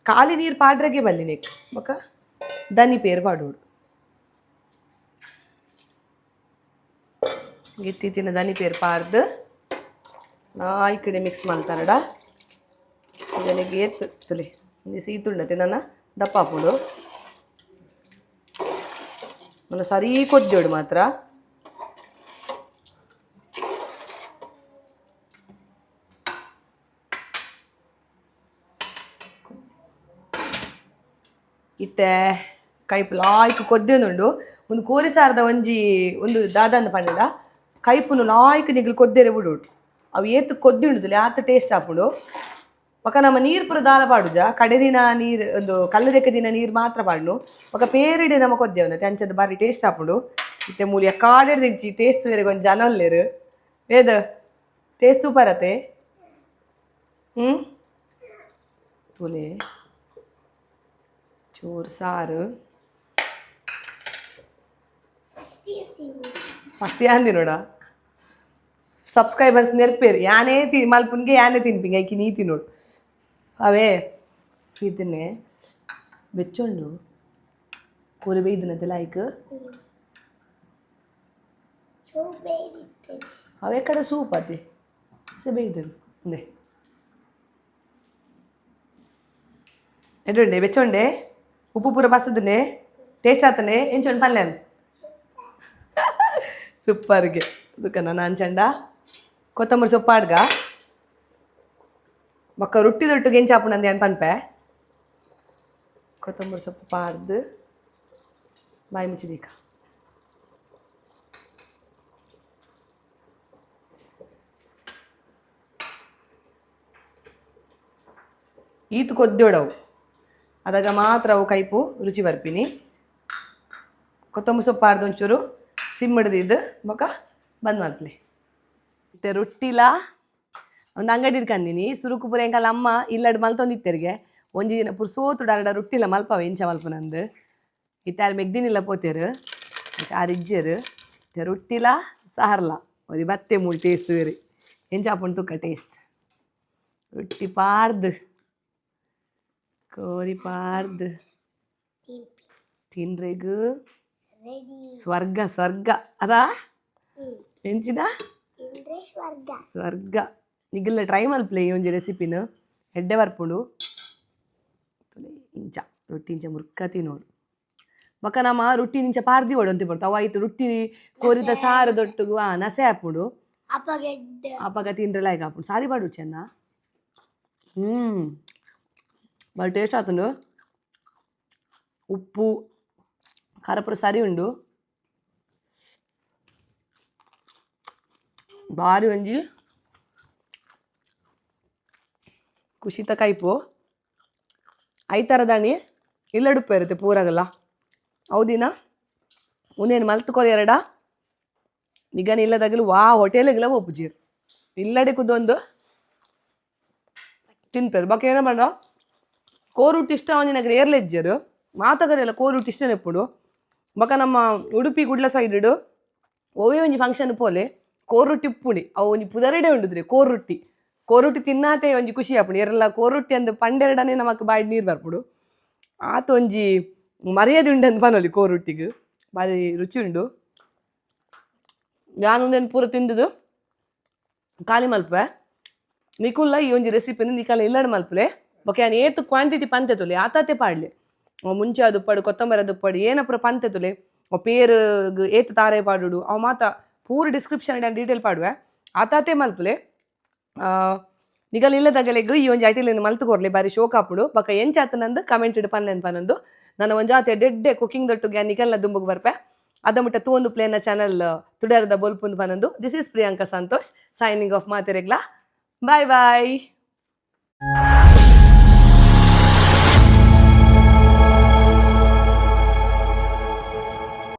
ಖಾಲಿ ನೀರು ಪಾಡ್ರಗೆ ಬಲ್ಲಿ ನೆಕ್. ಬೊಕ್ಕ ದನಿ ಪೇರು ಪಾಡೋಡು. ಗಿತ್ತಿತ್ತಿನ ದನಿ ಪೇರು ಪಾಡ್ದು ನಾಯಿ ಕಡೆ ಮಿಕ್ಸ್ ಮಲ್ತಾರಡ. ಇದನಿಗೆ ಏತ್ ತುಲೆ ಒಂದು ಸೀತುಂಡತೆ ನನ್ನ ದಪ್ಪ ಹಾಪುಂಡು. ನನ್ನ ಸರಿ ಕೊದ್ದೋಡು ಮಾತ್ರ. ಇತ್ತೆ ಕೈಪು ಲಾಯ್ಕ್ ಕೊದ್ದೆನುಂಡು. ಒಂದು ಕೋರಿ ಸಾರದ ಒಂಜಿ ಒಂದು ದಾದಾಂದ ಪಂಡದ ಕೈಪುನು ಲಾಯ್ಕ್ ನಿಗ್ಲು ಕೊದ್ದೆರೆ ಬಿಡುಡು. ಅವು ಏತ್ ಕೊದ್ದಿ ಉಂಡುದಿಲ್ಲ, ಆತ್ ಟೇಸ್ಟ್ ಆಪುಂಡು. ಬೊಕ ನಮ್ಮ ನೀರು ಪೂರ ದಾಲ ಪಾಡುಜ. ಕಡೆ ದಿನ ನೀರು, ಒಂದು ಕಲ್ಲು ದಿನ ನೀರು ಮಾತ್ರ ಪಾಡ್ನು. ಬೊಕ ಪೇರಿಡೆ ನಮ್ಮ ಕೊದ್ದೆವನ ಅಂಚದ ಬಾರಿ ಟೇಸ್ಟ್ ಆಪುಂಡು. ಇತ್ತೆ ಮೂಲಿಯ ಕಾಡೆಡ್ ದಿಂಚಿ ಟೇಸ್ಟ್ ಬೇರೆ ಒಂಜಿ ಜನ ಉಲ್ಲೆರ್. ವೇದ, ಟೇಸ್ಟ್ ಸೂಪರ್ ಅತೆ. ಹ್ಞೂ, ತೂಲೆ ಚೂರು ಸಾರು. ಫಸ್ಟ್ ಯಾಂದಿ ನೋಡ. ಸಬ್ಸ್ಕ್ರೈಬರ್ಸ್ ನೆರ್ಪೇರು, ಯಾನೇ ತಿ ಮಲ್ಪುನ್ಗೆ, ಯಾನೇ ತಿನ್ಪಿಂಗೆ, ಐಕಿ ನೀ ತಿನ್ನೋಡು. ಅವೇ ತಿನ್ನೆ ಬೆಚ್ಚೊಂಡು ಕೋರಿ ಬೇಯ್ದಿನಂತೆ ಲೈಕ್. ಅವೇ ಕಡೆ ಸೂಪ್ ಅತಿ ಸೆ ಬೇಯ್ದು ಇಂದೆ ಎಡ್ಡುಂಡೆ ಬೆಚ್ಚೊಂಡೆ. ಉಪ್ಪು ಪೂರ ಬಸದನೆ, ಟೇಸ್ಟ್ ಆತನೆ. ಎಂಚೊಂಡು ಪಲ್ಯ ಸೂಪರ್ಗೆ. ಅದಕ್ಕೆ ನಾನು ಅಂಚಂಡ ಕೊತ್ತಂಬರಿ ಸೊಪ್ಪು ಆಡ್ಗ. ಬೊಕ್ಕ ರೊಟ್ಟಿ ದೊಟ್ಟುಗೆ ಎಂಚ ಆಪುಂಡು ಅಂದ್ ಪನ್ಪೆ. ಕೊತ್ತಂಬರಿ ಸೊಪ್ಪು ಪಾಡ್ದು ಬಾಯಿ ಮುಚ್ಚಿದೀಕ. ಈತು ಕೊದ್ದೋಡವು, ಅದಾಗ ಮಾತ್ರ ಅವು ಕೈಪು ರುಚಿ ಬರ್ಪಿನಿ. ಕೊತ್ತಂಬರಿ ಸೊಪ್ಪು ಪಾಡ್ದು ಒಂಚೂರು ಸಿಮ್ ಹಿಡ್ದಿದ್ದು ಬೊಕ್ಕ ಬಂದ್ ಮಲ್ಪಲೆ. ಇತ್ತೆ ರೊಟ್ಟಿಲ ಒಂದು ಅಂಗಡಿ ಇಡ್ಕಂದಿನಿ. ಸುರುಕು ಪೂರ ಎಂಕಲ್ಲ ಅಮ್ಮ ಇಲ್ಲಡ್ ಮಲ್ತೊಂದಿತ್ತೆರ್ಗೆ. ಒಂಜಿ ದಿನ ಪೂರ ಸೋತು ಡಾರಡ ರೊಟ್ಟಿಲ ಮಲ್ಪವ, ಎಂಚ ಮಲ್ಪನಂದು. ಇತ್ತೆ ಆರು ಮೆಗ್ದಿನಿಲ್ಲ ಪೋತೇರು, ಆರು ಇಜ್ಜೇರು. ಇತ್ತೆ ರೊಟ್ಟಿಲ ಸಾರ್ಲ ಒರಿ ಬತ್ತೆ ಮೂಳು ಟೇಸ್ಟ್ ಬೇರೆ ಎಂಚ ಆಪುಂಡು ತುಕ್ಕ. ಟೇಸ್ಟ್ ರೊಟ್ಟಿ ಪಾರ್ದು ಕೋರಿ ಪಾರ್ದು ತಿನ್ರೆಗು ಸ್ವರ್ಗ ಸ್ವರ್ಗ ಅದಾ ಎಂಚಿನ ಸ್ವರ್ಗ. ಸ್ವರ್ಗ. ನಿಗಲ್ಲ ಟ್ರೈ ಮಲ್ಪಲೆ ಈ ಒಂಜಿ ರೆಸಿಪಿನ, ಎಡ್ಡೆ ಬರ್ಪುಂಡು. ಇಂಚ ರೊಟ್ಟಿ ಇಂಚ ಮುರ್ಕ ತಿನ್ನೋಡು. ಬೊಕ ನಮ್ಮ ರೊಟ್ಟಿ ಇಂಚ ಪಾರ್ದಿ ಓಡಂತಿ ಬರ್ತವೆ. ಅವು ಆಯ್ತು ರೊಟ್ಟಿ ಕೋರಿದ ಸಾರು ದೊಟ್ಟುಗು ಆ ನಸೆ ಆಪುಂಡು. ಅಪಗೆಡ್ಡೆ. ಅಪಗ ತಿಂದ್ರೆ ಲಾಯ್ಕ್ ಆಪುಂಡು. ಸಾರಿ ಪಾಡು ಚೆನ್ನ. ಹ್ಞೂ, ಬಾರಿ ಟೇಸ್ಟ್ ಆತುಂಡು. ಉಪ್ಪು ಖಾರ ಪೂರ ಸರಿ ಉಂಡು. ಬಾರಿ ಒಂಜಿ ಖುಷಿತ ಕೈಪು. ಐತಾರದಾಣಿ ಇಲ್ಲಡುಪ್ಪ ಇರುತ್ತೆ ಪೂರಾಗಲ್ಲ ಹೌದಿನ. ಉಂದೇನು ಮಲ್ತ್ ಎರಡ ನಿಗನ ಇಲ್ಲದಾಗಲು ವಾ ಹೋಟೆಲ್ಗೆಲ್ಲ ಒಪ್ಪುಜೀರ್. ಇಲ್ಲಡೆ ಕುದ್ದೊಂದು ತಿನ್ಪೇರು. ಬೊಕ ಏನ ಪಂಡ, ಕೋರುಟ್ಟಿ ಇಷ್ಟ ಒಂಜಿನಗರ ಏರ್ಲೆಜ್ಜರು ಮಾತಗರೆಲ್ಲ ಕೋರುಟ್ಟಿ ಇಷ್ಟನೇ ಎಪ್ಪುಡು. ಬೊಕ ನಮ್ಮ ಉಡುಪಿ ಗುಡ್ಲ ಸೈಡ್ ಒವ್ವೇ ಒಂಜಿ ಫಂಕ್ಷನ್ ಪೋಲೆ, ಕೋರುಟ್ಟಿ ಉಪ್ಪುಂಡಿ. ಅವು ಒಂಜಿ ಪುದರೆಡೆ ಉಂಡುದ್ರಿ ಕೋರುಟ್ಟಿ. ಕೋರುಟ್ಟಿ ತಿನ್ನಾತೆ ಒಂಜಿ ಖುಷಿ ಆಪುಂಡು. ಏರೆಲ್ಲ ಕೋರುಟ್ಟಿ ಅಂದ್ ಪಂಡೆರಡನೆ ನಮಕ್ ಬಾಯಿಡ್ ನೀರು ಬರ್ಪುಂಡು. ಆತ ಒಂಜಿ ಮರ್ಯಾದೆ ಉಂಡು ಅಂದ್ ಪನೊಲಿ ಕೋರುಟ್ಟಿಗ್. ಬಾರಿ ರುಚಿ ಉಂಡು. ಯಾನ್ ಉಂದೆನ್ ಪೂರ ತಿಂದುದು ಖಾಲಿ ಮಲ್ಪುವೆ. ನಿಕುಲ್ಲ ಈ ಒಂಜಿ ರೆಸಿಪಿನ ನಿಕಲ ಇಲ್ಲಡ್ ಮಲ್ಪುಲೆ. ಬೊಕ ಯಾನ್ ಏತ್ ಕ್ವಾಂಟಿಟಿ ಪಂತೆ ತುಲೆ ಆತಾತೆ ಪಾಡ್ಲೆ. ಮುಂಚೆ ದುಪ್ಪಡು ಕೊತ್ತಂಬರಿ ದುಪ್ಪಡು ಏನ ಪೂರ ಪಂತೆ ತುಲೆ. ಅವು ಪೇರು ಏತ್ ತಾರೆ ಪಾಡುಡು ಅವು ಮಾತ ಪೂರ ಡಿಸ್ಕ್ರಿಪ್ಷನ್ ಡೀಟೇಲ್ ಪಾಡುವೆ, ಆತಾತೆ ಮಲ್ಪುಲೆ. ನಿಗಲ್ ಇಲ್ಲದಗಲೆಗ್ ಈ ಒಂಜಿ ಅಟಿಲೆನ್ ಮಲ್ತ್ ಕೊರ್ಲೆ, ಬಾರಿ ಶೋಕ್ ಆಪುಂಡು. ಬೊಕ ಎಂಚ ಆತನಂದು ಕಮೆಂಟ್ ಪನ್ಲೆನ್ ಪನೊಂದು ನನ್ನ ಒಂಜಾತೆ ಎಡ್ಡೆ ಕುಕಿಂಗ್ ದೊಟ್ಟುಗೆ ನಿಕಲ್ನ ದುಂಬುಗ್ ಬರ್ಪೆ. ಅದ ಮುಟ್ಟ ತೂವೊಂದು ಪ್ಲೇನ channel ತುಡರದ ಬೊಲ್ಪುಂದು ಪನೊಂದು, this is Priyanka Santosh signing off. ಮಾತೆರೆಗ್ಲಾ bye bye.